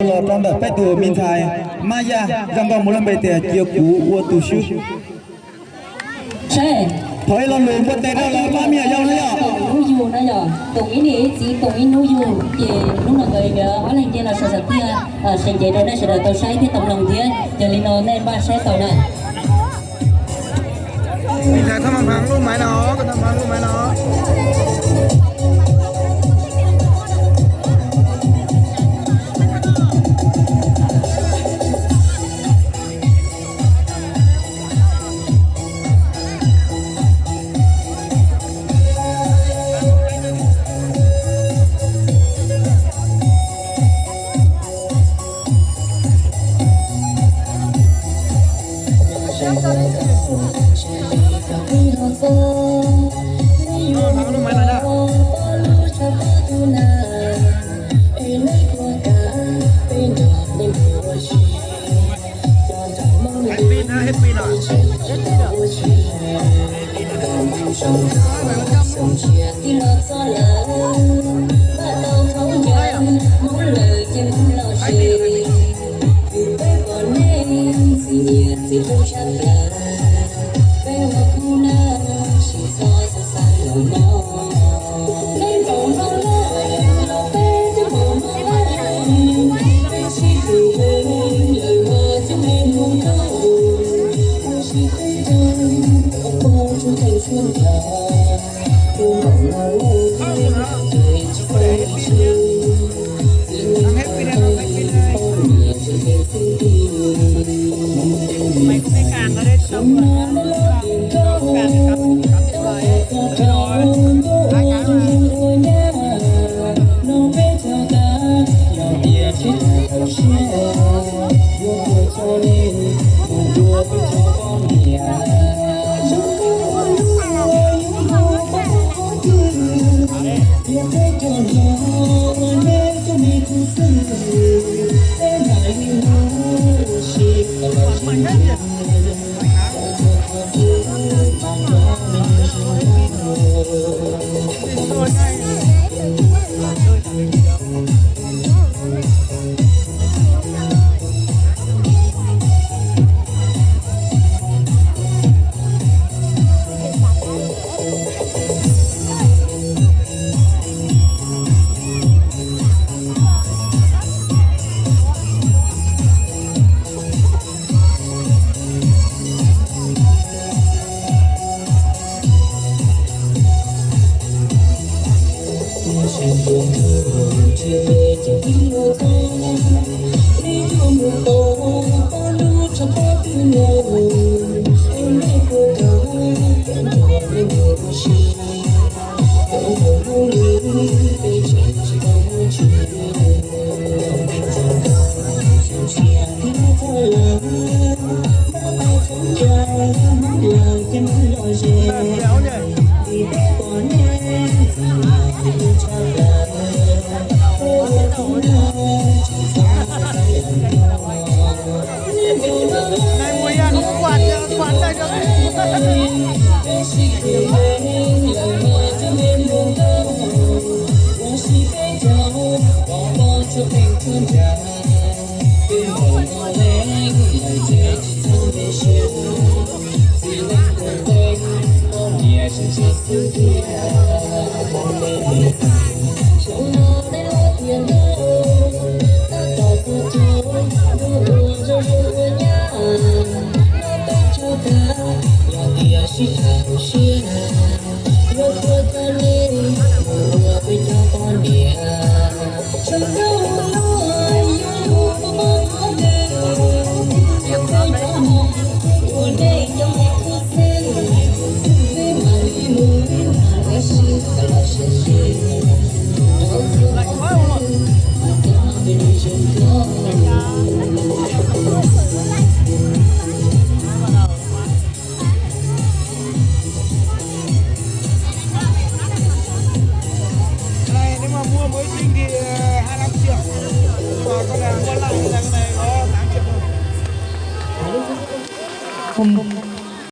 los rau ntawm peb tus me ntxhais Mab Yaj, zoo nkauj mus lub npe tias Cia Kuv Ua Tus Swb. Thov ib lo lus npuaj tes rau lawv pab me nyuam yaus na yom. Hnub yug na yom, koom ib niam ib txiv koom ib hnub yug, ces hnub no nkawd ob leeg cia los sawv sawv tiag, sawv ncev rau nej sawv daws tau saib thiab tau mloog thiab, yog li no nej npaj saib tau na.